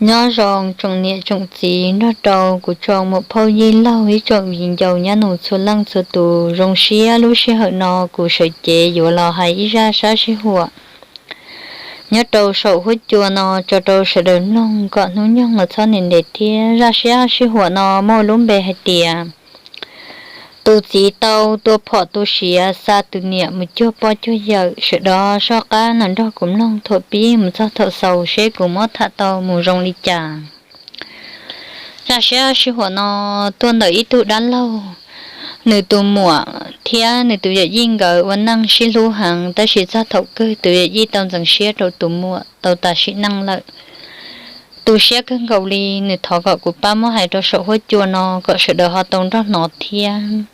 Nyob zoo tsoom niam tsoom txiv nrog rau kuv tsoom muam phauj yij laug ib tsoom viv ncaus nyab nus txhua leej txhua tus. Zoo siab lub sij hawm no kuv sawv cev yuav los hais ib zaj sab sij huam nyob rau saum huab cua no tso rau sawv daws mloog kom hnub nyoog los txhob ntev ntev thiab. Zaj sab sij huam no muaj lub npe hais tias tus txiv tau tua phom tu siav xa tus niam mus cuag poj cuag yawm. Sawv daws soj qab no nrog kuv mloog thaum pib mus txog thaum xaus seb kuv muab tham tau mus zoo li cas. Zaj sab sij huam no tuaj ntawm ib tug dab laug, nws tus muam thiab nws tus yawm yij nkawd ua neej sib hlub heev, tab sis txog thaum kawg tus yawm yij tau ntxeev siab rau tus muam tau tas sim neej lawm. Tu siab kawg nkaus li, nws thov kom kuv pab muab hais rau saum huab cua no kom sawv daws ho tau nrog hnov thiab.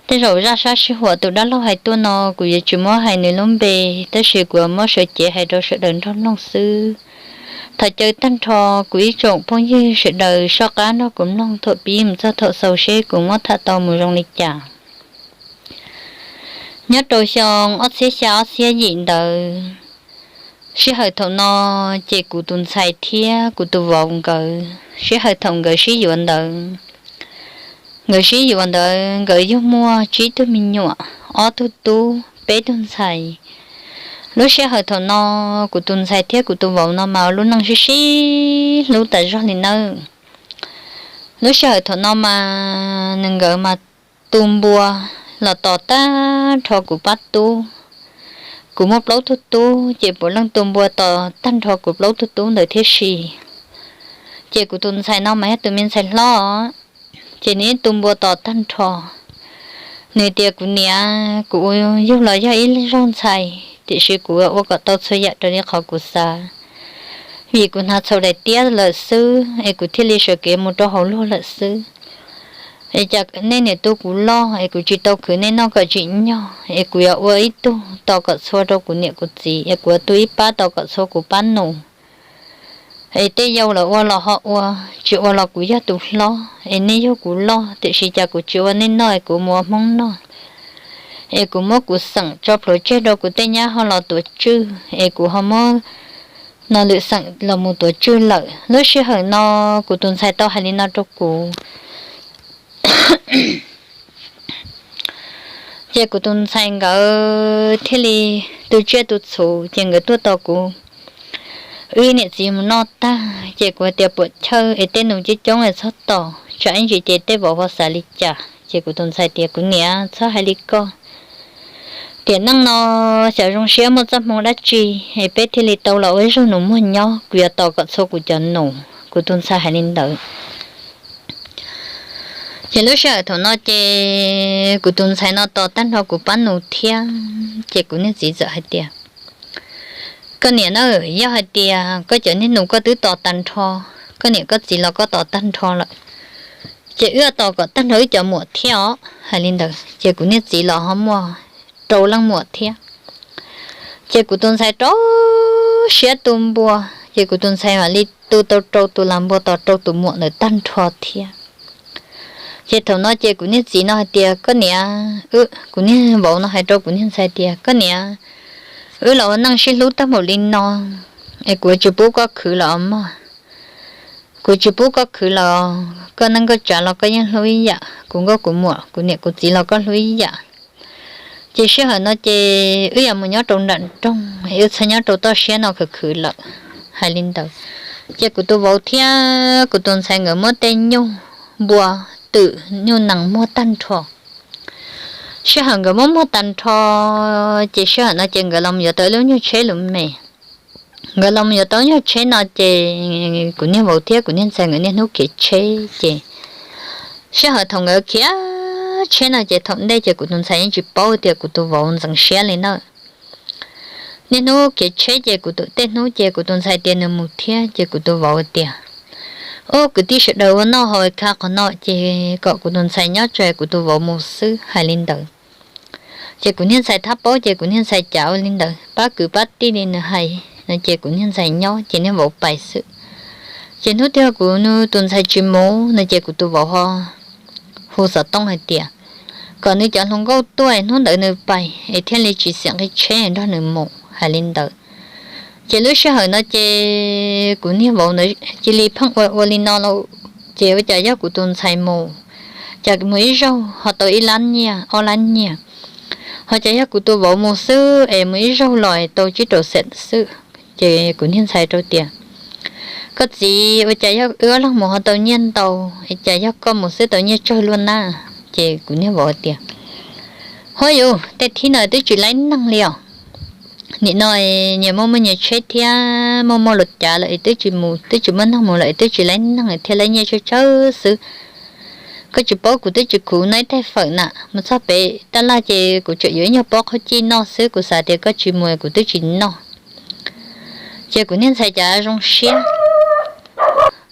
Tej zaum zaj sab sij huam tus dab laug hais tuaj no kuv yuav tsis muab hais nws lub npe, tab sis kuv muab sawv cev hais rau sawv daws nrog mloog xwb. Thov caw tag nrho kuv ib tsoom phooj ywg sawv daws soj qab nrog kuv mloog thaum pib mus txog thaum xaus seb kuv muab tham tau mus zoo li cas. Nyob rau xyoo ob txhiab xya ob txhiab yim ntawd, sij hawm thaum no ces kuv tus ntxhais thiab kuv tus vauv nkawd sij hawm thaum nkawd sib yuav ntawd, nkawd sib yuav ntawd nkawd yug muaj tsib tug me nyuam, ob tug tub peb tug ntxhais. Lub sij hawm thaum no kuv tus ntxhais thiab kuv tus vauv no mas ua lub neej sib sib hlub tas zog li nawb. Lub sij hawm thaum no mas nws nkawd mas tu npua los tos tag nrho kuv pab tub. Kuv muaj plaub tug tub ces puav leej tu npua tos tag nrho kuv plaub tug tub ntawd thiab si. Ces kuv tus ntxhais no mas yog tus me ntxhais hlob, ces nws tu npua tos tag nrho. Nws tias kuv niam, kuv yug los yog ib zaug ntxhais tiam sis kuv ua kom tau txhua yam raws li qhov kuv xav, vim kuv hnav txhaum daim tiab lawm xwb es kuv thiaj li sawv kev mus rau hauv luag lawm xwb. Es cas nej niam tu kuv loj es kuv tsis tau khwv nej noj kom tsim nyog es kuv yuav ua ib tug tos kom txhua rau kuv niam kuv txiv, es kuv yuav tu ib pab tos kom txhua kuv pab nus. Es tej yau los ua los ho ua, tsis ua los kuv yog tus hlob es nej yug kuv loj, tiam sis cas kuv tsis ua nej noj es kuv mus ua Hmoob noj. Es kuv muab kuv xeem tso plhuav tseg rau kuv tej nyab ho los tuav tswj, es kuv ho muab no lwm xeem los mus tuav tswj lawm. Lub sij hawm no kuv tus ntxhais tau hais li no rau kuv. Ces kuv tus ntxhais nkawd thiaj li tu tsiaj tu txhu ces nkawd tuaj tos kuv wb niam txiv mus noj tag, ces kuv tias puam chawj es tej nus coob coob es txhob tos, tsam ib ntsis ces tej vauv ho xav li cas. Ces kuv tus ntxhais tias kuv niam, txhob hais li koj. Tiam neej no xyov zoo siab muaj txoj hmoo dab tsi es peb thiaj li tau los ua ib zaug nus muag nyob, kuv yuav tos kom txhua kuv cov nus. Kuv tus ntxhais hais li ntawd. Ces lub sij hawm thaum no ces kuv tus ntxhais no tos tag nrho kuv pab nus thiab, ces kuv niag txiv txawm hais tias, koj niam na, yog hais tias koj cov niag nus koj twb tos tag nrho, koj niam koj txiv los koj tos tag nrho lawm, ces wb tos kom tag nrho wb cov muam thiab os. Hais li ntawd ces kuv niag txiv los ho muaj rau leej muam thiab. Ces kuv tus ntxhais rau siab tu npua, ces kuv tus ntxhais mam li tu tau rau tus las npua tos rau tus muam ntawd tag nrho thiab. Ces thaum no ces kuv niag txiv no hais tias koj niam, kuv niag vauv no hais rau kuv niag ntxhais tias koj niam, wb los ua neej sib hlub tag npaum li no es kuv tsis pub koj khwv lawm mog. Kuv tsis pub koj khwv lawm, koj neej koj tsav los koj yeej hlub ib yam, kuv nkauj kuv muam kuv niam kuv txiv los koj hlub ib yam. Ces sij hawm no ces wb yuav mus nyob rau nram nroog, wb txhob nyob rau toj siab no khwv khwv lawm. Hais li ntawd, ces kuv tus vauv thiab kuv tus ntxhais nkawd muab tej nyuj npua twm nyuj nees muag tag nrho. Sij hawm nkawd muab muag tag nrho, ces sij hawm no ces nkawd los yuav tau ib lub nyuag tsheb lus me. Nkawd los yuav tau nyuag tsheb no ces kuv niag vauv thiab kuv niag ntxhais nkawd niaj hnub khiav tsheb ces sij hawm thaum nkawd khiav tsheb no ces thaum ntej ces kuv tus ntxhais yeej tsis paub tias kuv tus vauv ntxeev siab li na. Niaj hnub khiav tsheb ces kuv tus, tej hnub ces kuv tus ntxhais tias nws mus thiab ces kuv tus vauv tias, ub, kwv tij sawv daws ua noj haus kha qhov no ces kom kuv tus ntxhais nyob tso kuv tus vauv mus xwb. Hais li ntawd, ces kuv niag ntxhais thab paub ces kuv niag ntxhais cav ua li ntawd, pab kwv pab tij li nws hais no ces kuv niag ntxhais nyob ces niag vauv pais xwb. Ces hnub twg kuv tus ntxhais tsis mus no ces kuv tus vauv ho hu xov tooj hais tias kom nws cov hluas nkauj tuaj hnub ntawd nws pais es thiaj li tsis xiam nqi tsheb nrog nws mus. Hais li ntawd, Ces lub sij hawm no ces kuv niag vauv ntawd cia li pheej ua ua li no lawm, ces ua cas yog kuv tus ntxhais mus, cas mus ib zaug ho tau ib lab nyiaj ob lab nyiaj, ho cas yog kuv tus vauv mus xwb es mus ib zaug los tau tsib rau xees xwb. Ces kuv niag ntxhais rau tias, koj txiv, ua cas yog wb ob leeg mus ho tau nyiaj ntau, cas yog koj mus xwb tau nyiaj tsawg luaj na? Ces kuv niag vauv tias, huab yuv, tej thib no twb tsis laib neeg li os. Nim no nyias muaj muaj nyias tsheb thiab muaj muaj lus cav lawm es twb tsis mus, twb tsis muaj neeg mus lawm es twb tsis laib neeg thiab, laib nyiaj tsawg tsawg xwb. Koj tsis paub kuv twb tsis khuv noj ib tais fawm na, mus txog pem tab laj ces kuv tseem yuav ib nyuag pob qhob cij noj xwb, kuv xav tias koj tsis mus kuv twb tsis noj. Ces kuv niag ntxhais cas zoo siab,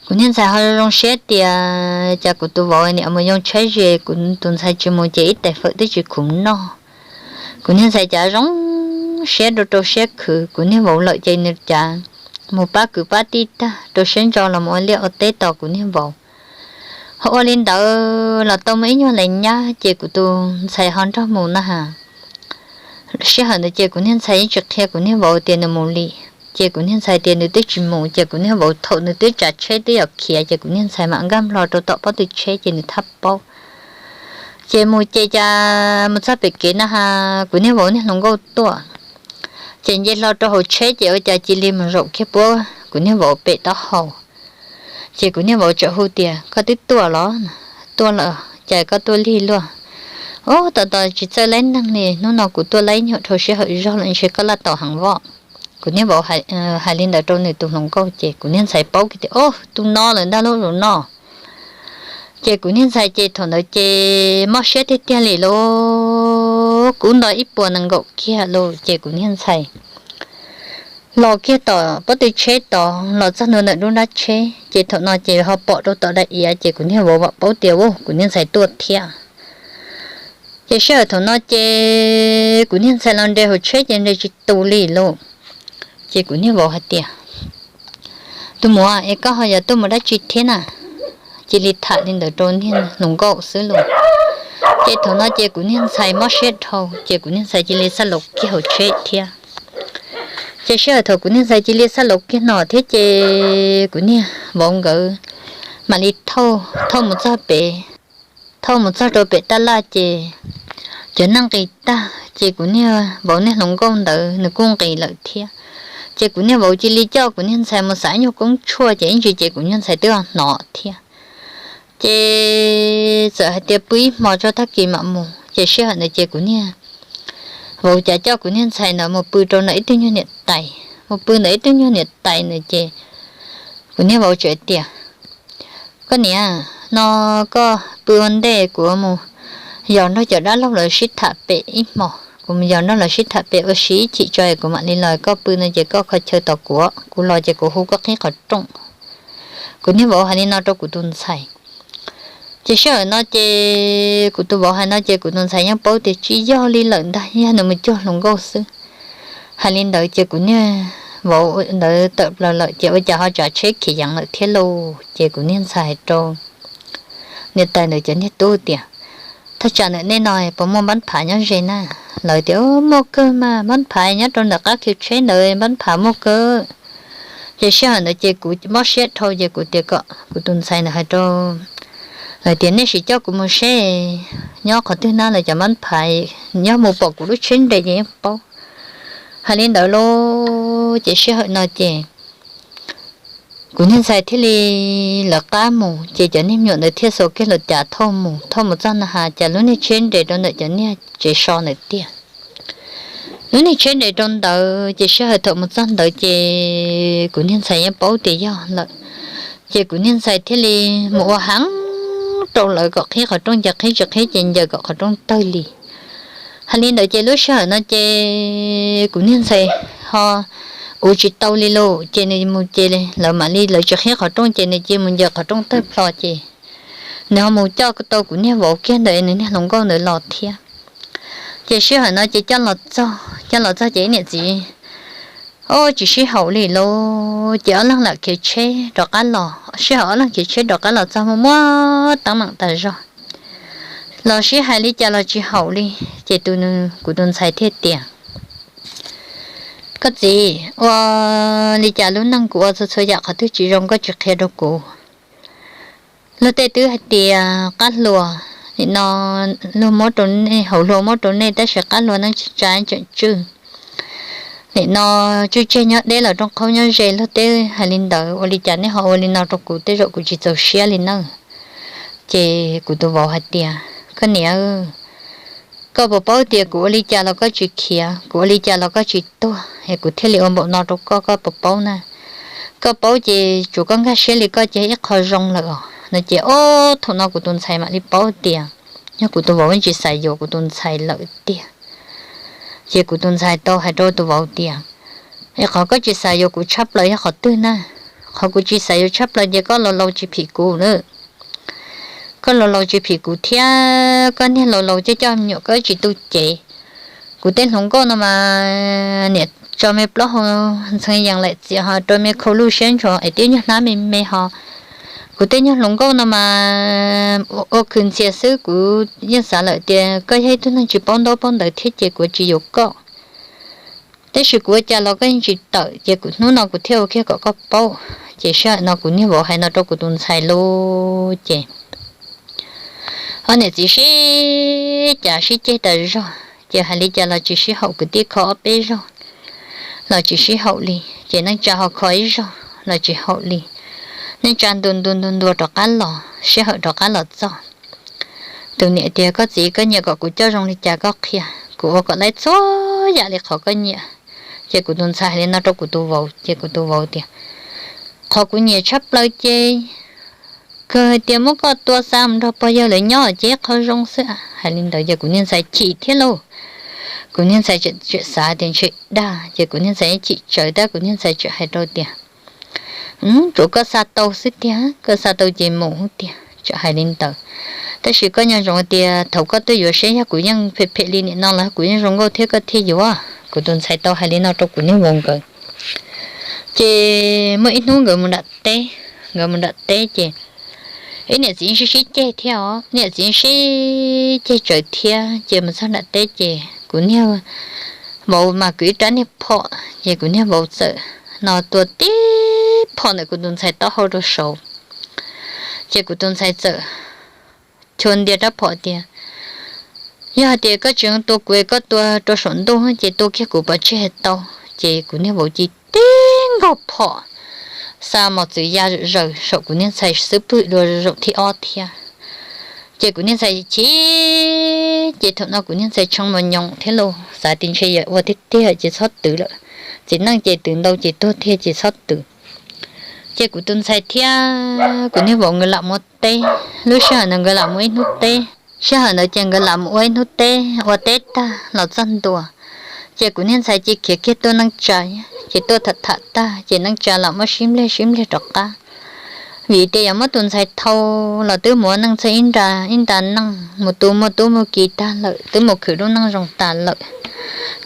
kuv niag ntxhais ho zoo siab tias cas kuv tus vauv nim mus yoo tsheb ze, kuv tus ntxhais tsis mus ces ib tais fawm twb tsis khuv noj. Kuv niag ntxhais cas zoo siab rau rau siab khwv, kuv niag vauv lawm ces nws cas mus pab kwv pab tij tag rau siab ntso los mus ua liaj ua teb tos kuv niag vauv. Ho ua li ntawd los tau muaj ib nyuag lais nyab ces kuv tus ntxhais ho nrog mus na has. Sij hawm ntawd ces kuv niag ntxhais yeej tsis qhia kuv niag vauv tias nws mus li. Ces kuv niag ntxhais tias nws twb tsis mus, ces kuv niag vauv thaum nws twb tsav tsheb twb yuav khiav ces kuv niag ntxhais mam nkag nplo rau tom pob tw tsheb ces nws thab paub. Ces mus ces cas mus txog pem kev na has kuv niag vauv niag hluas nkauj tuaj. Ces nce hlo rau hauv tsheb ces ua cas cia li mus zaum kiag puab kuv niag vauv pem taub hau. Ces kuv niag vauv txawm hu tias, koj twb tuaj los? Tuaj lawm, cas koj tuaj lig luaj? Ub, tos tos tsis txawj laib neeg li, hnub no kuv tuaj laib nyuag dhau sij hawm zog lawm, ntshe koj laj tau heev voj. Kuv niag vauv hais li ntawd rau nws tus hluas nkauj ces kuv niag ntxhais paub kiag tias, ub, tus no lawm ntag lub tus no. Ces kuv niag ntxhais ces thaum ntawd ces mob siab tiag tiag li lauj, kub nto ib puas nees nkaum kiag lauj. Ces kuv niag ntxhais los kiag tom pob tw tsheb tod, los txog ntua ntawm lub nrab tsheb ces thaum no ces ho pom rau tom daim iav ces kuv niag vauv vam paub tias, ub, kuv niag ntxhais tuaj thiab. Ces sij hawm thaum no ces kuv niag ntxhais los nres hauv tsheb ces nres tsis tus li lauj. Ces kuv niag vauv hais tias, tus muam, es koj ho yuav tuaj mus dab tsi thiab na? Cia li tham li ntawd rau niag hluas nkauj xwb lauj. Ces thaum no ces kuv niag ntxhais mob siab dhau ces kuv niag ntxhais cia li xab laus kiag hauv tsheb thiab. Ces sij hawm thaum kuv niag ntxhais cia li xab laus kiag no thiab ces kuv niag vauv nkawd mam li thauj, thauj mus txog pem, thauj mus txog rau pem taj laj ces cov neeg nqis tag ces kuv niag vauv niag hluas nkauj ntawd nws kuj nqis lawm thiab. Ces kuv niag vauv cia li coj kuv niag ntxhais mus xav nyuag koob tshuaj ces ib ntsis ces kuv niag ntxhais twb hnov thiab. Ces txawm hais tias pw ib hmo tso tag kis mam mus. Ces sij hawm ntawd ces kuv niag vauv cas coj kuv niag ntxhais ntawd mus pw rau ntawm ib tug nyuag niam tais, mus pw ntawm ib tug nyuag niam tais ntawd ces kuv niag vauv txawm tias, koj niam, no koj pw ua ntej kuv mus yos nrog cov dab laug lawv sib tham pem ib hmos, kuv mus yos nrog lawv sib tham pem ua si ib chim tso es kuv mam li los, koj pw no ces koj kho chaw tos kuv, kuv los ces kuv hu koj qhib qhov rooj. Kuv niag vauv hais li no rau kuv tus ntxhais. Ces sij hawm no ces kuv tus vauv hais no ces kuv tus ntxhais yeej paub tias tsis yog li lawm ntag, yog nws mus cuag hluas nkauj xwb. Hais li ntawd ces kuv niag vauv ntawd tawm plaws lawm ces ua cas ho tsav tsheb khiav yeev lawm thiab lauj. Ces kuv niag ntxhais hais rau niam tais ntawd cov niag tub tias, thaj tsam ntawm nej no puas muaj npab phav nyob ze na? Lawv tias, muaj kawg mas, npab phav nyob rau ntawm qab khiv tsheb ntawd, npab phav muaj kawg. Ces sij hawm ntawd ces kuv mob siab dhau ces kuv tias kom kuv tus ntxhais ntawd hais rau lawv tias nej sim coj kuv mus seb nyob qhov twg na, lawv cov npab phav nyob mus pom kuv lub tsheb nres ces yeej paub. Hais li ntawd lauj, ces sij hawm no ces kuv niag ntxhais thiaj li lawv qab mus ces cov niag me nyuam ntawd thiaj xaus kiag lub cav thauj mus, thauj mus txog na has cas lub niag tsheb nres rau ntawm cov niag tsev so ntawd tiag. Lub niag tsheb nres rau ntawd ces sij hawm thaum mus txog ntawd ces kuv niag ntxhais yeej paub tias yog lawm. Ces kuv niag ntxhais thiaj li mus ua heev rau lawv kom qhib qhov rooj, ces qhib tsis qhib ces ncaws kom qhov rooj tawg li. Hais li ntawd ces lub sij hawm no ces kuv niag ntxhais ho ua tsis tau li lauj, ces nws mus ces lawv mam li lawv tsis qhib qhov rooj ces nws cia mus ncaws qhov rooj tawg plho ces nws ho mus coj tau kuv niag vauv kiag ntawm nws niag hluas nkauj ntawd los thiab. Ces sij hawm no ces coj los txog, coj los txog ces ib niam txiv, o, tsis sib haum li lauj, ces ob leeg lam khiav tsheb rov qab los. Sij hawm ob leeg khiav tsheb rov qab los txog muaj muab teeb meem tas zog, los sib hais li cas los tsis haum li. Ces tus, kuv tus ntxhais thiaj tias, Koj txiv, ua li cas lub neej kuv ua txhua txhua yam qhov twg tsis zoo koj tsis qhia rau kuv? Luag tej twb hais tias qab hluas, nim no luag muab rau nej, hauv hluas muab rau nej, tab sis qab hluas neej tsa tseem tswj. Nim no tswj tseg nyob deb los rooj qhaub nyob ze, luag tej hais li ntawd, ua li cas nej ho ua li no rau kuv, tej zaum kuv tsis txaus siab li nawb. Ces kuv tus vauv hais tias, koj niam, koj puas paub tias kuv ua li cas los koj tsis khiav, kuv ua li cas los koj tsis tuag, es kuv thiaj li ua npaum no rau koj, koj puas paub na? Koj paub ces tsuas koj nkag siab li koj ces ib qho zoo lawm os no. Ces ob thaum no kuv tus ntxhais mam li paub tias yog kuv tus vauv tsis xav yuav kuv tus ntxhais lawm tiag. Ces kuv tus ntxhais tau hais rau tus vauv tias, es qhov koj tsis xav yuav kuv tshaj plaws yog qhov twg na? Qhov kuv tsis xav yuav tshaj plaws ces koj laus laus tsis phim kuv na. Koj laus laus tsis phim kuv thiab koj niag laus laus coj coj me nyuam koj tsis tu cev. Kuv tej hluas nkauj no mas niam tso me plaub hau ntxhee yees laim txias ho rau me khau luj siab ntso es tib nyuag hnab me me ho. Kuv tej nyuag hluas nkauj no mas ua khwv ntxias xwb, kuv yeej xav lawm tias koj yog ib tug neeg tsis paub ntaub paub ntawv thiab ces kuv tsis yuav koj. Tab sis kuv ua cas los koj yeej tsis tawm, ces kuv hnub no kuv thiaj ua kiag kom koj paub. Ces sij hawm no kuv niag vauv hais no rau kuv tus ntxhais lawm ces ob niam txiv sib cav sib ceg tas zog, ces hais li cas los tsis sib haum, kwv tij kho ob peb zaug los tsis sib haum li, ces neej tsa ho kho ib zaug los tsis haum li. Neej tsa ntuas ntuas ntuas ntuas rov qab los, sij hawm rov qab los txog. Tus niam tias, koj txiv, koj nyiam kom kuv coj zoo li cas koj qhia, kuv ua kom laib txhua yam li qhov koj nyiam. Ces kuv tus ntxhais hais li no rau kuv tus vauv, ces kuv tus vauv tias, qhov kuv nyiam tshaj plaws ces kawg hais tias muab koj tua xa mus nrog pog yawg lawv nyob ces qhov zoo xwb. Hais li ntawd ces kuv niag ntxhais chim thiab lauj. Kuv niag ntxhais tseem xav tias ntshe dag, ces kuv niag ntxhais chim tsawv tab kuv niag ntxhais tseem hais rau tias, tsuav koj xa tau xwb tiag, koj xa tau ces mus tiag, tseem hais li ntawd. Tab sis koj nco ntsoov tias thaum koj tuaj yuav seb yog kuv yeej phem phem li nim no los kuv yeej zoo nkauj thiab koj thiaj yuav. Kuv tus ntxhais tau hais li no rau kuv niag vauv nkawd. Ces muaj ib hnub nkawd mus nram teb, nkawd mus nram teb ces ib niam txiv sib sib ceg thiab os, niam txiv sib ceg tsawv thiab. Ces mus txog nram teb ces kuv niag vauv mas kwv ib rab niag phom, ces kuv niag vauv txawm no tua tib phom ntawm kuv tus ntxhais taub hau rau saud. Ces kuv tus ntxhais txawm chua ntia rab phom tias, yog hais tias koj tsis tua kuv, koj tua rau saum ntuj ces tua kiag kuv pov tseg tau. Ces kuv niag vauv cia li tib nkaug phom xa mos txwv ya zaws saum kuv niag ntxhais xub pwg dua zaum thib ob thiab. Ces kuv niag ntxhais chim, ces thaum no kuv niag ntxhais tshee mos nyoos thiab lauj, xav tias ntshe yog ua tiag tiag ces txhob twv lawm, txiv neej ces twv ntau ces tuag tiag ces txhob twv. Ces kuv tus ntxhais thiab kuv niag vauv nkawd lam mus ua teb, lub sij hawm ntawd nkawd lam mus ua ib hnub teb, sij hawm ntawd ces nkawd lam mus ua ib hnub teb, ua teb tag los txog ntua, ces kuv niag ntxhais cia li khiav kiag tuaj neej tsa, ces tuaj tham tham tag ces neej tsa los muab sib npliag sib npliag rov qab. Vim tias yuav muab tus ntxhais thau los twb mus ua neej txog ib nra ib nta neej, mus tu muaj tub muaj ki tag lawm, twb mus khwv lub neej zoo tas lawm.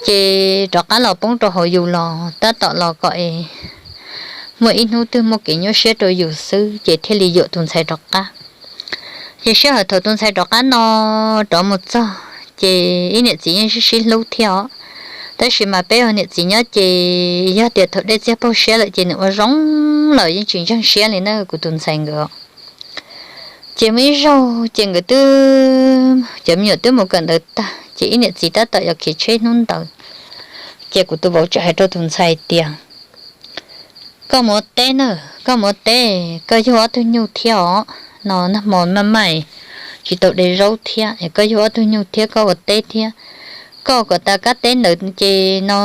Ces rov qab los poob rau hauv yus los tab tom los kom es muaj ib hnub twg muaj kev nyuaj siab rau yus xwb ces thiaj li yuam tus ntxhais rov qab. Ces sij hawm thaum tus ntxhais rov qab no rov mus txog ces ib niam txiv yeej sib sib hlub thiab os. Tab sis mas peb ua niam txiv nyob ces yog tias thaum dej txiag paug siab lawm ces nws ua zoo los yeej tsis ntseeg siab li na kuv tus ntxhais nkawd. Ces muaj ib zaug ces nkawd twb, cov me nyuam twb mus kawm ntawv tag ces ib niam txiv tab tom yuav khiav tsheb hnub ntawd. Ces kuv tus vauv txawm hais rau tus ntxhais tias, koj mus ua teb na, koj mus ua teb, koj yug ob tug nyuj thiab os no, nag hmo maj maj tsis tau de zaub thiab, koj yug ob tug nyuj thiab koj ua teb thiab, koj ua kom tas kab teb ntawd ces no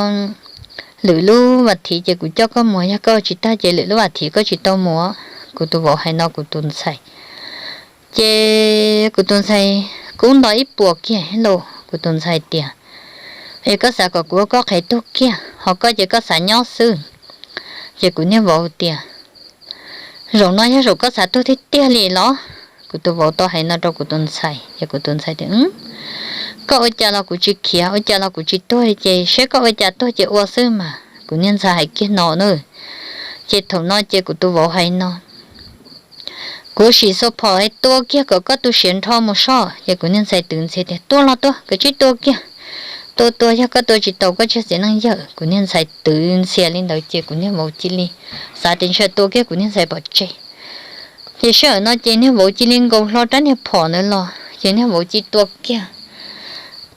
lwm lub vas thiv ces kuv coj koj mus, yog koj ua tsis tag ces lwm lub vas thiv koj tsis tau mus. Kuv tus vauv hais no kuv tus ntxhais. Ces kuv tus ntxhais kub nto ib puas kiag lauj, kuv tus ntxhais tias, es koj xav kom kuv ua koj qhev tuag kiag, ho koj ces koj xav nyob xwb. Ces kuv niag vauv tias, zaum no yog zaum koj xav tuag tiag tiag li los? Kuv tus vauv tau hais no rau kuv tus ntxhais, ces kuv tus ntxhais tias, koj ua cas los kuv tsis khiav, ua cas los kuv tsis tuag li, ces saib koj ua cas tuag ces ua xwb mas. Kuv niag ntxhais hais kiag no na. Ces thaum no ces kuv tus vauv hais no, kuv sim xuas phom tua kiag kom koj tu siav nrho mus soj. Ces kuv niag ntxhais twv ntxiv tias, tua los tua, koj tsis tua kiag, Tua tua, yog koj tua tsis tau koj tseg txiv neej yawg. Kuv niag ntxhais twv ntxhias li ntawd ces kuv niag vauv cia li xav tias ntshe tua kiag kuv niag ntxhais pov tseg. Ces sij hawm no ces niag vauv cia li nkaus hlo rab niag phom ntawd los ces niag vauv cia li tua kiag,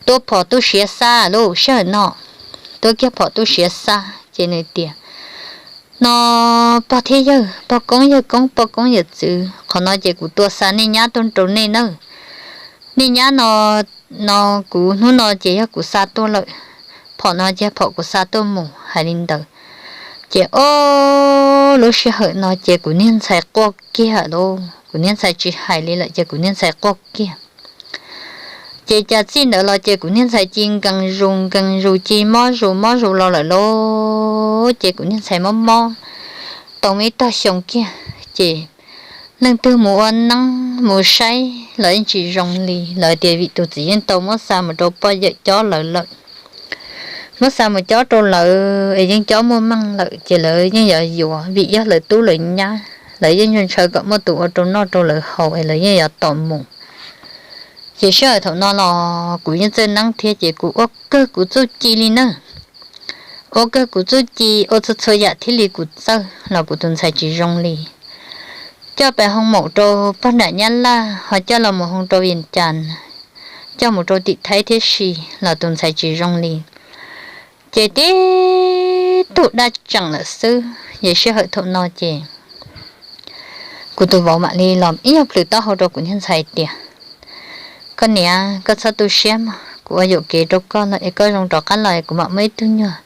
tua phom tu siav xa lauj. Sij hawm no tua kiag phom tu siav xa ces nws tias, no pog thiab yawg, pog koob yawg koob, pog koob yawm txwv, qhov no ces kuv tua xa nej nyab tuaj rau nej nawb. Nej nyab no, no kuv hnub no ces yog kuv xa tuaj lawm, phom no ces phom kuv xa tuaj mus, hais li ntawd. Ces ob lub sij hawm no ces kuv niag ntxhais quaj kiag lauj, kuv niag ntxhais tsis hais li lawm ces kuv niag ntxhais quaj kiag. Ces cas txij ntawd los ces kuv niag ntxhais cia li nkees zus nkees zus, cia li mob zus mob zus los lawm lauj. Ces kuv niag ntxhais mob mob tau ib tog xyoo kiag ces leej twg mus ua neeb mus saib los yeej tsis zoo li. Lawv tias vim tus txiv yeej tau muab xa mus rau poj yawm cob lawv lawm. Muab xa mus cob rau lawv es yeej cob muaj meej lawm ces lawv yeej yuav yuav vim yog lawv tub lawv nyab, lawv yeej ntshaw kom muaj tus ua rau noj rau lawv haus es lawv yeej yuav tos mus. Ces sij hawm thaum no los kuv yeej txawj neeb thiab ces kuv ua kawg kuv txuj ci li na. Ua kawg kuv txuj ci, ua txhua txhua yam thiaj li kuv txawj los kuv tus ntxhais tsis zoo li. Coj pes hoo maum rau pog nram Nyab Laj, ho coj los mus hoo rau Vias Cas, coj mus rau tim Thaib thiab si los tus ntxhais tsis zoo li. Ces tib tug daj tseem lawm xwb. Ces sij hawm thaum no ces kuv tus vauv mam li los ib nyuag plhws taub hau rau kuv niag ntxhais tias, koj niam, koj txhob tu siab mog, kuv ua yuam kev rau koj lawm es koj zoo rov qab los es kuv mam muaj ib tug nyuag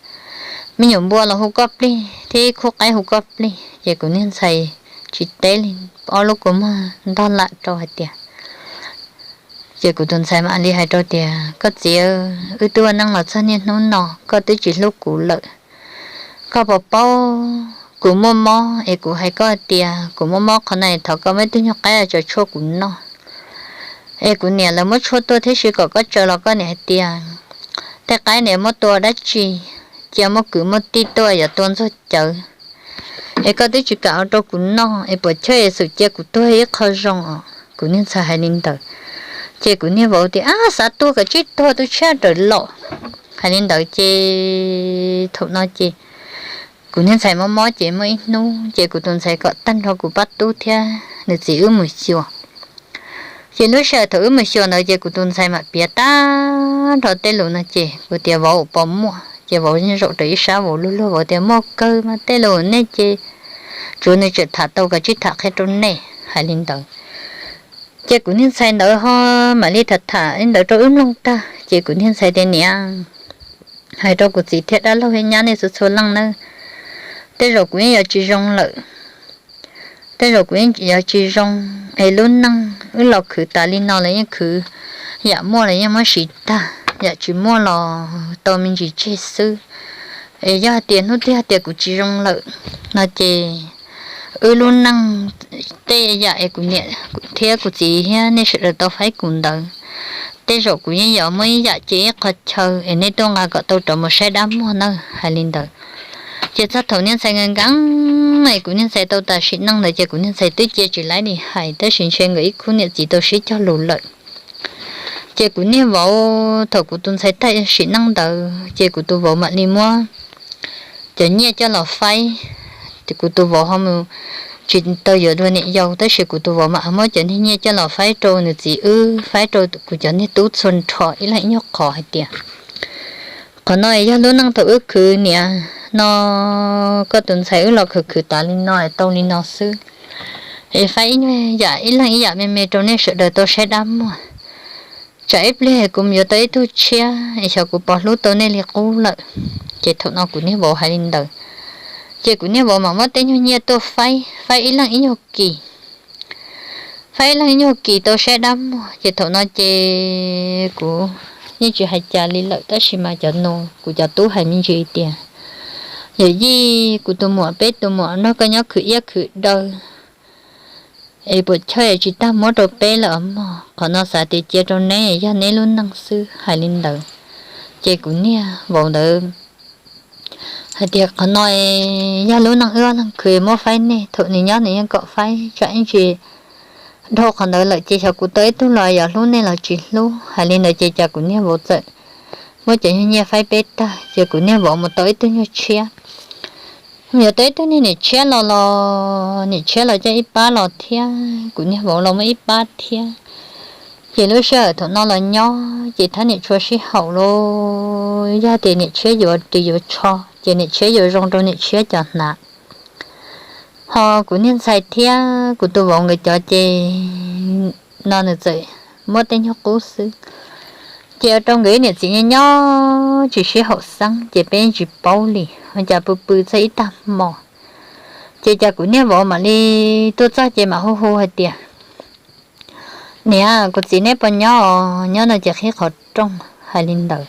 me nyuam npua los hu koj plig thiab ib khub qaib hu koj plig. Ces kuv niag ntxhais tsis teb li, ob lub kua muag ntog lam rau hais tias, ces kuv tus ntxhais mam li hais rau tias, koj txiv, wb twb ua neej los txog niaj hnub no koj twb tsis hlub kuv lawm. Koj puas paub kuv muaj mob es kuv hais koj tias kuv muaj mob qhov no thov koj muab ib tug nyuag qaib tso tshuaj kuv noj. Es kuv niam lawv muab tshuaj tuaj thiab si kom koj tsaws los koj niam hais tias tej qaib niam muab tua dab tsi, cia muaj kwv muaj tij tuaj yuav tua ntxuag cawv. Es koj twb tsis kam ua rau kuv noj es puas chawj es xum cia kuv tuag ib qho zoo os. Kuv niag ntxhais hais li ntawd. Ces kuv niag vauv tias, ab, xav tuag koj tsij tuag tu tshiab rawm los. Hais li ntawd ces thaum no ces kuv niag ntxhais mob mob ces muaj ib hnub ces kuv tus ntxhais kom tag nrho kuv pab tub thiab nws txiv wb mus xyuas. Ces lub sij hawm thaum wb mus xyuas ntawd ces kuv tus ntxhais mam piav tag nrho tej lus no ces kuv tias, vauv, pos muaj? Ces vauv zaum rau ib sab vauv luag luag vauv tias, muaj kawg mas, tej lus nej ces tsuav nws tseem tham tau koj tsij tham qhia rau nej. Hais li ntawd ces kuv niag ntxhais ntawd ho mam li tham tham li ntawd rau wb mloog tag ces kuv niag ntxhais tias, niam, hais rau kuv txiv thiab dab laug thiab nyab nej txhua txhua leej nawb, tej zaum kuv yeej yuav tsis zoo lawm. Tej zaum kuv yeej yuav tsis zoo, es lub neej wb los khwv tas li no los yeej khwv, yam muaj los yeej muab siv tag, yam tsis muaj los tau me ntsis tseg xwb. Es yog hais tias hnub twg hais tias kuv tsis zoo lawm no ces wb lub neej, tej yam es kuv niam thiab kuv txiv thiab nej sawv daws tau faib kuv ntawd, tej zaum kuv yeej yuav muab ib yam cia ib qho chaw es nej tuaj nqa kom tau rov mus saib dab muag nawb. Hais li ntawd ces txog thaum niag ntxhais nkees nkees es kuv niag ntxhais tau tas sim neej ntawd ces kuv niag ntxhais twb cia tsis laib li hais, tab sis ntshe nkawd ib khub niam txiv tau sib cog lus lawm. Ces kuv niag vauv thaum kuv tus ntxhais tag sim neej ntawd ces kuv tus vauv mam li muab cov nyiaj coj los faib. Kuv tus vauv ho mus tsis tau yuav dua niam yau, tab sis kuv tus vauv mam muab cov niag nyiaj coj los faib rau nws txiv wb, faib rau kuv cov niag tub txhua nrho ib leeg ib nyuag qhov hais tias, qhov no yog lub neej thaum wb khwv niam no, koj tus ntxhais wb los khwv khwv tas li no tau li no xwb. Es faib ib nyuag yam ib leeg ib yam me me rau nej sawv daws tau saib dab muag. Tsam ib pliag kuv mus yuav tau ib tug tshiab es xyov kuv puas hlub tau nej li qub lawm. Ces thaum no kuv niag vauv hais li ntawd, ces kuv niag vauv mam muab tej nyuag nyiaj tuaj faib, faib ib leeg ib nyuag kis. Faib ib leeg ib nyuag kis tau saib dab muag, ces thaum no ces kuv yeej tsis hais cas li lawm, tab sis mas cov nus kuv cov tub hais me ntsis tias, yawm yij, kuv tus muam, peb tus muam nrog koj nyob khwv iab khwv daw es puas chawj tsis tag muab rau peb lawm os mog, qhov no xav tias cia rau neb, yog neb lub neej xwb. Hais li ntawd ces kuv niag vauv ntawd hais tias, qhov no yog lub neej wb ob leeg khwv, muab faib nej, thaum nws nyob nws yeej kom faib, tsam ib ntsis dhau qhov ntawd lawm ces xyov kuv tau ib tug los yuav hlub nej los tsis hlub. Hais li ntawd ces cas kuv niag vauv txawm muab cov nyiaj faib peb tag ces kuv niag vauv mus tau ib tug nyuag tshiab. Mus yuav tau ib tug niag niam tshiab los los niam tshiab los coj ib pab los thiab kuv niag vauv los muaj ib pab thiab. Ces lub sij hawm thaum no los nyob ces thab niam tshua sib haum los yog tias niam tshiab yuav ris yuav tsho ces niam tshiab yuav zoo rau niam tshiab cov hnav. Ho kuv niag ntxhais thiab kuv tus vauv nkawd cov ces no nws txawm muab tej nyuag qub xwb. Ces ua rau nkawd ib niam txiv nyob nyob tsis sib haum xeeb ces peb tsis paub li, cas pw pw txog ib tag hmo ces cas kuv niag vauv mam li tuaj txog ces mam hu hu hais tias, Niam, kuv txiv neb puas nyob os? Nyob no ces qhib qhov rooj, hais li ntawd.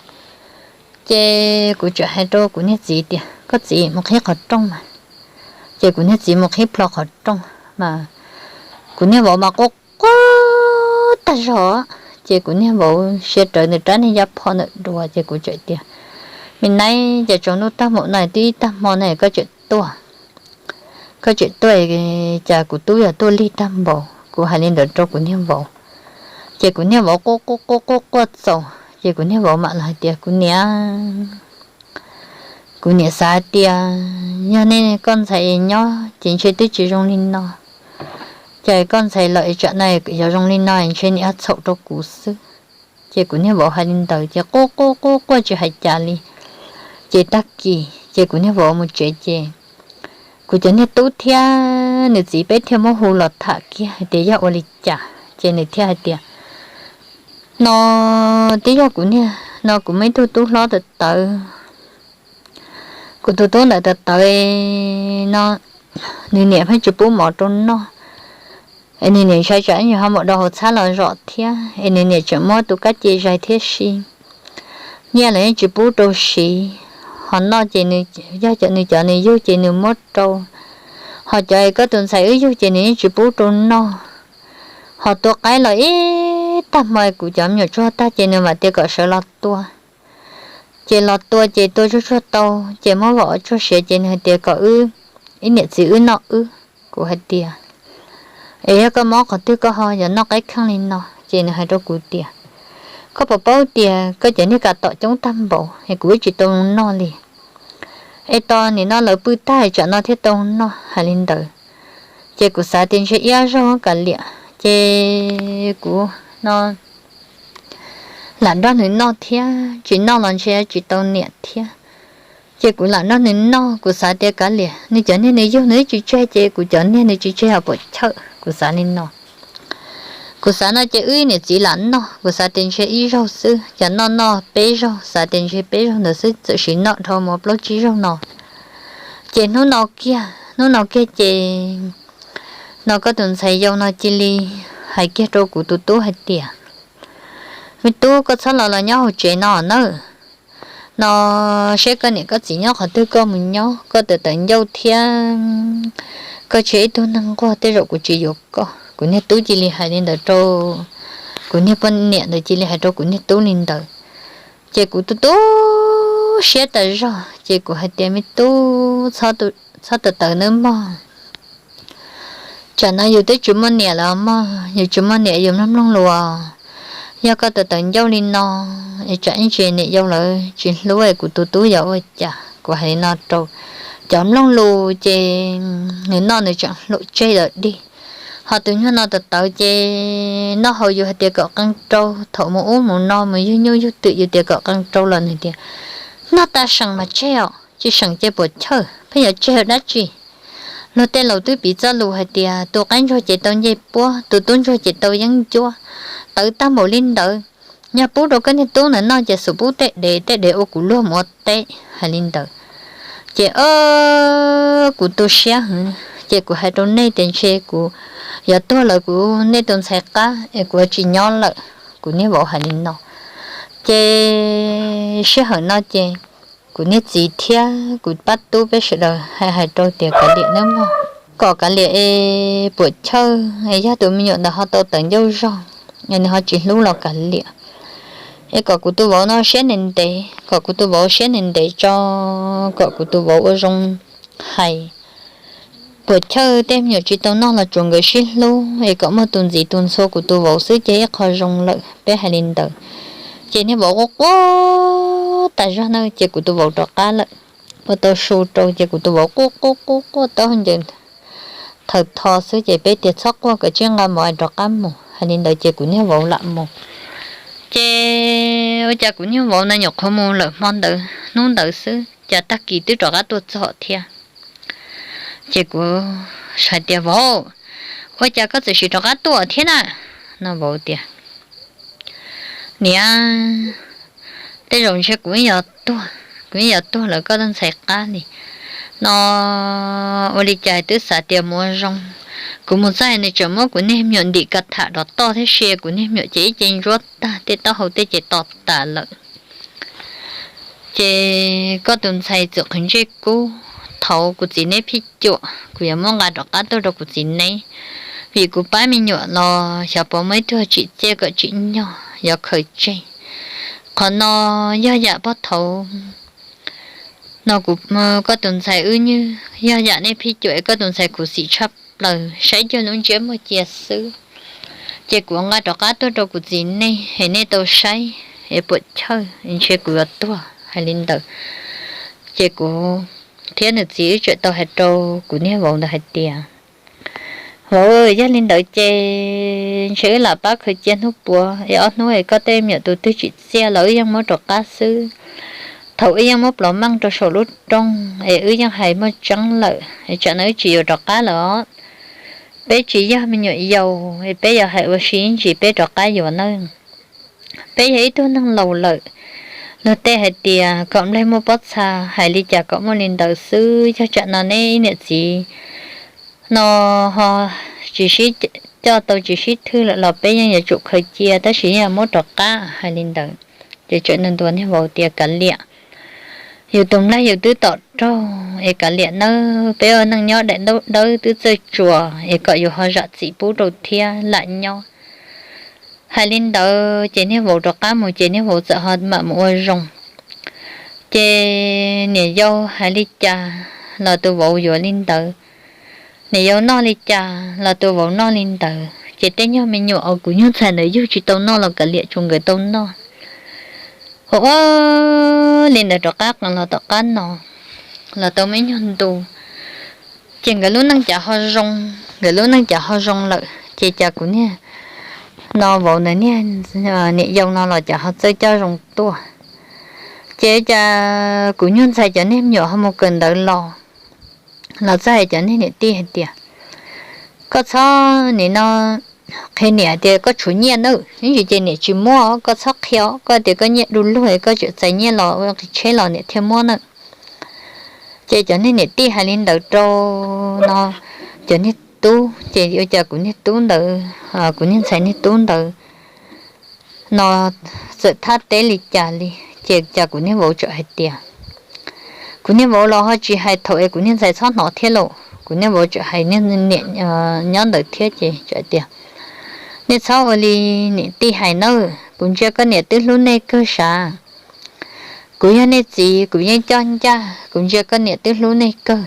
Ces kuv txawm hais rau kuv niag txiv tias, Koj txiv, mus qhib qhov rooj mas. Ces kuv niag txiv mus qhib plho qhov rooj mas kuv niag vauv mas quaj quaj tag zog. Ces kuv niag vauv siav rawv nws rab niag yaj pho ntawm duav ces kuv txawm tias, Me nab, cas tsaus ntuj tag npaum no twb ib tag hmo no koj tseem tuaj, koj tseem tuaj, cas kuv tub yog tuaj lig tag npaum? Kuv hais li ntawd rau kuv niag vauv. Ces kuv niag vauv quaj quaj quaj quaj quaj txaus ces kuv niag vauv mam los hais tias, Kuv niam, kuv niam xav hais tias yog nej koj ntxhais nyob ces ntshe twb tsis zoo li no. Ces koj ntxhais los es tsam no yog zoo li no ntshe niam ho txhaum rau kuv xwb. Ces kuv niag vauv hais li ntawd ces quaj quaj quaj quaj tsis hais cas li. Ces tag kis ces kuv niag vauv mus tsev ces kuv cov niag tub thiab nws txiv peb thiaj muab hu los tham kiag hais tias yog ua li cas ces nws thiaj hais tias, No twb yog kuv niag, no kuv muaj ib tug tub hlob tawv tawv, kuv tus tub ntawd tawv tawv no, nws niam pheej tsis pub mov rau noj, es nws niam ntshai tsam ib nyuag ho mus rau hauv txhab los zom thiab es nws niam tseem muab tus kab ce zais thiab si. Nyiaj los yeej tsis pub rau siv, ho noj ces nws, yog cov nws cov nws yug ces nws muab rau, ho cov koj tus ntxhais wb yug ces nws yeej tsis pub rau noj. Ho tua qaib los ib tag hmo kuv cov me nyuam tsuag tag ces nws mam tias kom sawv los tua. Ces los tua ces tua tsuag tsuag tau ces muab vom tsuag siav ces nws hais tias kom wb ib niam txiv wb noj wb. Kuv hais tias, Es yog koj mob qhov twg koj ho yuav noj qaib kheej li no? Ces nws hais rau kuv tias, Koj puas paub tias koj cov niag kas tom coob tag npaum es kuv wb tsis tau noj li. Es tos nim no lawv pw tag tsam no thiaj tau noj, hais li ntawd. Ces kuv xav tias ntshe ib zaug kav liam, ces kuv no lam nrog nws noj thiab, tsis noj los ntshe tsis tau niam thiab. Ces kuv lam nrog nws noj, kuv xav tias kav liam, nws cov niag nws yug nws tsis tseg ces kuv cov niag nws tsis tseg os puam chawj, kuv xav li no. Kuv xav no ces wb niam txiv lam noj, kuv xav tias ntshe ib zaug xwb, cas noj noj peb zaug, xav tias ntshe peb zaug ntawd xwb txawm sim noj dhau mus plaub tsib zaug no. Ces hnub no kiag, hnub no kiag ces no koj tus ntxhais yau no cia li hais kiag rau kuv tus tub hais tias, Me tub, koj txhob los los nyob hauv tsev no nawb. No seb koj niam koj txiv nyob qhov twg koj mus nyob, koj tawm tawm ncauj thiab koj tseg ib tug neeg nquag tej zaum kuv tsis yuav koj. Kuv niag tub cia li hais li ntawd rau, kuv niag poj niam ntawd cia li hais rau kuv niag tub li ntawd. Ces kuv tu tu siab tas zog ces kuv hais tias, Me tub, txhob tawm tawm nawb mog. Tsam no yus twb tsis muaj niam lawm mog, yus tsis muaj niam yus mloog mloog lus. Yog koj tawm tawm ncauj li no es tsam ib ntsis niam yau lawv tsis hlub es kuv tus tub yuav ua cas? Kuv hais li no rau. Cov mloog lus ces nws noj nws tseem hlub tseg lawm dig. Ho tus nyuag no tawv tawv ces noj haus yus hais tias kom qee rau, thaum mus ub mus no mus yug nyuj yug twm yus tias kom qee rau los nws tias, Noj tas seem mas tseg os, tsis seem ces puas chawj, pheej yuav tseg ua dab tsi? Luag tej laus twb piv txoj lus hais tias tus qaib ntsuag ces tau ncej puab, tus tub ntsuag ces tau yeeb ncuab. Tawv tag npaum li ntawd, yog pub rau koj niag tub ntawd noj ces xub pub tej dev, tej dev ua kuv luag mus ua teb, hais li ntawd. Ces o, kuv tu siab heev, ces kuv hais rau nej tias ntshe kuv yuav tuag lawm kuv nej tus ntxhais qab es kuv yuav tsis nyob lawm. Kuv niag vauv hais li no, ces sij hawm no ces kuv niag txiv thiab kuv pab tub peb sawv daws hais hais rau tias kav liam nawb mog, kom kav liam es puam chawj es yog tus me nyuam ntawd ho tau tawv ncauj zog es nws ho tsis hlub los kav liam, es kom kuv tus vauv no siab ntev ntev, kom kuv tus vauv siab ntev ntev tso, kom kuv tus vauv ua zoo hais. Puam chawj tej me nyuam tsis tau noj los tsuav nkawd sib hlub es kom muaj tus ntxiv tus ntxhua kuv tus vauv xwb ces ib qho zoo lawm, peb hais li ntawd. Ces niag vauv quaj quaj tas zog na ces kuv tus vauv rov qab lawm. Ua tau su rau ces kuv tus vauv quaj quaj quaj quaj taub hau ncaws thaws tho xwb ces peb tias txhob quaj, koj cia li nqa mov es rov qab mus. Hais li ntawd ces kuv niag vauv lam mus. Ces ua cas kuv niag vauv na nyuam qhuav mus lawm hmo ntawd hnub ntawd xwb cas tag kis twb rov qab tuaj txog thiab. Ces kuv hais tias, Vauv, ua cas koj txawm sim rov qab tuaj thiab na? No vauv tias, Niam, tej zaum ntshe kuv, kuv yeej yuav tuag lawm koj tus ntxhais qab li no. Ua li cas twb xav tias mus ua zoo, kuv mus txog nws tseem muab kuv niag me nyuam ntim ka tham rov toj thiab sia kuv niag me nyuam ces ib ce ntsuab tag, tej taub hau tej ces to tas lawm. Ces koj tus ntxhais txwm qhwv ntsej kub, thaum kuv txiv neb phij cuam kuv yuav muab nqa rov qab tuaj rau kuv txiv neb, vim kuv pab me nyuam los xyov puas muaj ib tug tsim txiaj kom tsim nyog yuav khaws tseg. Qhov no yog yam pab thaum no kuv, koj tus ntxhais wb nywj, yog yam nej phij cuam es koj tus ntxhais khuv xim tshaj plaws, saib cuag lub ntsiab muag cia xwb. Ces kuv nqa rov qab tuaj rau kuv txiv neb es nej tau saib es puam chawj, ntshe kuv yuav tuag. Hais li ntawd ces kuv thiab nws txiv wb tseem tau hais rau kuv niag vauv ntawd hais tias, Vauv, yog li ntawd ces ntshe wb lam pab khaws cia hnub puav es ob hnub es koj tej me nyuam tus twg tsim txiaj los wb yeej muab rov qab xwb. Thaum wb yeej muab plov meej rau saum lub rooj es wb yeej hais muaj tseeb lawm es tsam no wb tsis yuav rov qab lawm os. Peb tsis yog me nyuam yaus es peb yuav hais ua si ib ntsis peb rov qab yuav nawb. Peb yog ib tug neeg laus lawm, luag tej hais tias kom nplej muaj pob txha, hais li cas kom muaj li ntawd xwb. Yog tsam no neb ib niam txiv no ho tsis sib coj tau tsis sib thwj lawm los peb yeej yuav tsum khaws cia tab sis yeej muab rov qab. Hais li ntawd ces tseem nws ntuas niag vauv tias, Kav liam, yus tus nplej yus twb tom raug es kav liam nawb, peb ua neej nyob daim ntaub dawb twb txawj tsuas es kom yus ho zam txim pub rau thiab lam nyob. Hais li ntawd ces niag vauv rov qab mus ces niag vauv txawm ho mam mus ua zoo. Ces niam yau hais li cas los tus vauv yuav li ntawd, niam yau noj li cas los tus vauv noj li ntawd. Ces tej nyuag me nyuam uas kuv nyuag ntxhais ntawd yug tsis tau noj los kav liam tsuas nkawd tau noj. Ua ua li ntawd rov qab qees los tom qab no los tau me nyuag ntu, ces nkawd lub neej cas ho zoo, nkawd lub neej cas ho zoo lawm ces cas kuv niag no vauv ntawd niag niam yau no los cas ho txawj coj zoo tuaj. Ces cas kuv nyuag ntxhais cov niag me nyuam ho mus kawm ntawv los, los txog hais cov niag niam tij hais tias, Koj txhob nim no qhia niam tias koj tshuav nyiaj nawb, ib ntsis ces niam tsis muab, koj txhob qhia, koj tias koj nyiaj du lug koj tseem txais nyiaj los ua qhia tsheb los niam thiaj muab nawb. Ces cov niag niam tij hais li ntawd rau no cov niag tub, ces ua cas kuv niag tub ntawd, kuv niag ntxhais niag tub ntawd no txawm thab teb li cas li, ces cas kuv niag vauv tseem hais tias, kuv niag vauv los ho tsis hais thaum es kuv niag ntxhais txhob hnov thiab lauj. Kuv niag vauv tseem hais niam nyob ntawd thiab ces tseem tias, Nej txhob ua li niam tij hais nawb, kuv ntsia koj niam twb hlub nej kawg sav. Kuv yog nej txiv kuv yeej coj ncaj, kuv ntsia koj niam twb hlub nej kawg.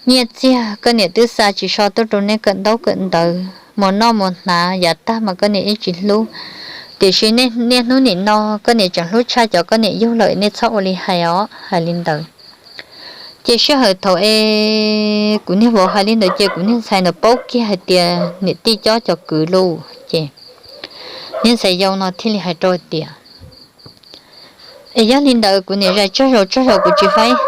Nyiaj txiag koj niam twb xa tsis so tuaj rau nej kawm ntaub kawm ntawv, muas noj muas hnav yav tag mas koj niam yeej tsis hlub. Tiam sis niaj hnub nim no koj niam tseem hlub tshaj cov koj niam yug lawm, nej txhob ua li hais os. Hais li ntawd ces sij hawm thaum es kuv niag vauv hais li ntawd ces kuv niag ntxhais ntawd paub kiag hais tias niam tij cob cov kwv lauj. Ces niag ntxhais yau no thiaj li hais rau tias, Es yog li ntawd kuv niam zais tsaug zog tsaug zog kuv tsis faib.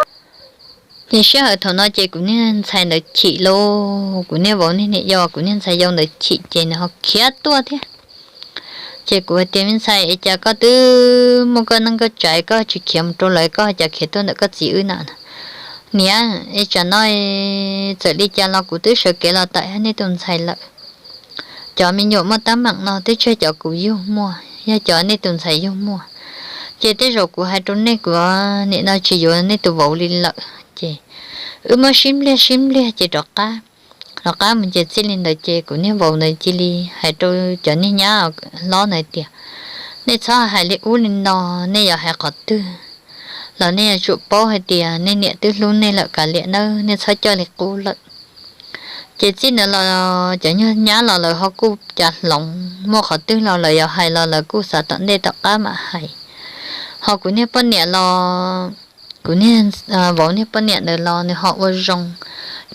Ces sij hawm thaum no ces kuv niag ntxhais ntawd chim lauj, kuv niag vauv niag niam yau kuv niag ntxhais yau ntawd chim ces nws ho khiav tuaj thiab. Ces kuv hais tias, Me ntxhais, es cas koj twb muaj koj neej koj tsav koj tsis khiav mus rau lawv, koj cas khiav tuaj ntawm koj txiv wb na? Niam, es tsam no txawm li cas los kuv twb sawv kev los tawm yog nej tus ntxhais lawm. Cov me nyuam muaj teeb meem no twb tsis yog cov kuv yug muaj, yog cov nej tus ntxhais yug muaj. Ces tej zaum kuv hais rau nej, kuv nim no tsis yuav nej tus vauv li lawm. Ces wb muab sib npliag sib npliag ces rov qab, rov qab mus ces txij li ntawd ces kuv niag vauv ntawd cia li hais rau cov niag nyab hlob ntawd tias, Nej txhob hais li ub li no, nej yuav hais qhov twg los nej yuav tsum paub hais tias nej niam twb hlub nej lawm kav liam nawb, nej txhob coj li qub lawm. Ces txij ntawd los cov nyuag nyab los lawv ho kuj cav hloov, muaj qhov twg los lawv yuav hais los lawv kuj xav tom ntej tom qab mam hais. Ho kuv niag poj niam los, kuv niag vauv niag poj niam ntawd los nws ho ua zoo,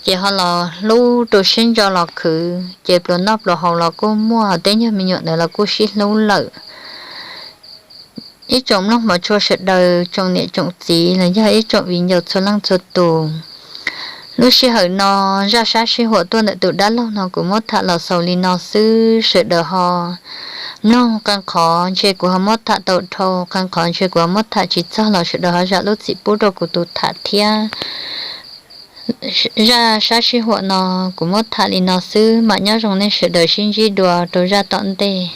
ces ho los hlub rau siab ntso los khwv, ces pluas noj pluas haus los kuj muaj, ho tej nyuag me nyuam ntawd los kuj sib hlub lawm. Ib tsoom mloog mov tshua sawv daws, tsoom niam tsoom txiv los yog ib tsoom viv ncaus txhua leej txhua tus, lub sij hawm no zaj sab sij huam tuaj ntawm tus dab laug no kuv muab tham los xaus li no xwb, sawv daws ho mloog. Qee qhov ntshe kuv ho muab tham tau dhau, qee qhov ntshe kuv ho muab tham tsis txog los sawv daws ho zam lub txim pub rau kuv tus tham thiab. Zaj sab sij huam no kuv muab tham li no xwb, mam nyob zoo nej sawv daws sib ntsib dua rau zaj tom ntej.